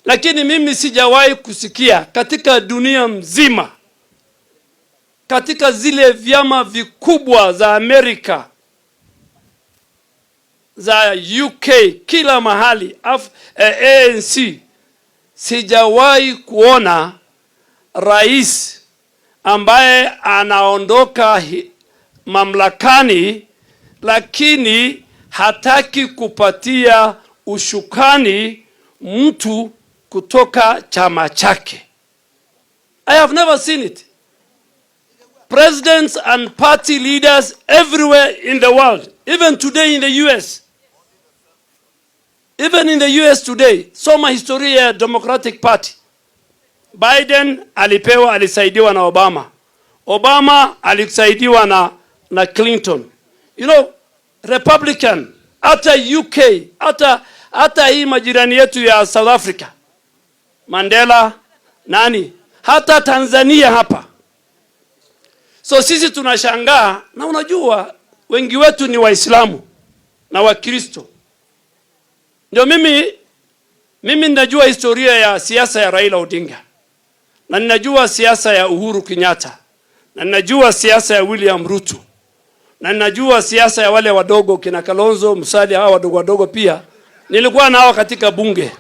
Lakini mimi sijawahi kusikia katika dunia mzima, katika zile vyama vikubwa za Amerika, za UK, kila mahali ANC, sijawahi kuona rais ambaye anaondoka mamlakani lakini hataki kupatia usukani mtu kutoka chama chake. I have never seen it. Presidents and party leaders everywhere in the world, even today in the US, even in the US today, soma historia ya Democratic Party. Biden alipewa, alisaidiwa na Obama. Obama alisaidiwa na Clinton. Republican, hata UK, hata hii majirani yetu ya South Africa, Mandela, nani, hata Tanzania hapa. So sisi tunashangaa, na unajua wengi wetu ni Waislamu na Wakristo. Ndio mimi ninajua historia ya siasa ya Raila Odinga na ninajua siasa ya Uhuru Kenyatta na ninajua siasa ya William Ruto na ninajua siasa ya wale wadogo kina Kalonzo Musalia, hawa wadogo wadogo pia nilikuwa nao katika bunge.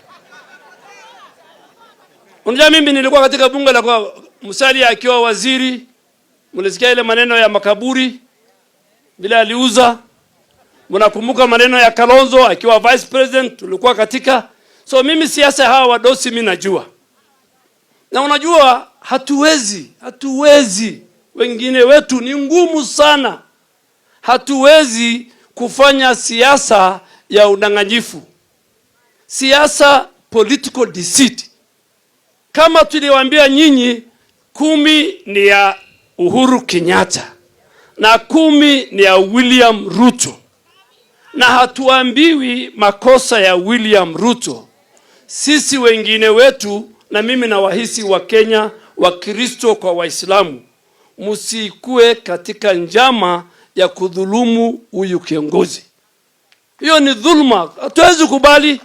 Unajua mimi nilikuwa katika bunge la kwa Musalia akiwa waziri, mlisikia ile maneno ya makaburi vile aliuza. Mnakumbuka maneno ya Kalonzo akiwa vice president, tulikuwa katika. So mimi siasa hawa wadosi mimi najua. Na unajua hatuwezi, wengine wetu ni ngumu sana, hatuwezi kufanya siasa ya udanganyifu, siasa political deceit. Kama tuliwaambia nyinyi 10 ni ya Uhuru Kenyatta na 10 ni ya William Ruto, na hatuambiwi makosa ya William Ruto, sisi wengine wetu, na mimi nawahisi Wakenya, Wakristo kwa Waislamu, msikue katika njama ya kudhulumu huyu kiongozi. Hiyo ni dhulma, hatuwezi kubali.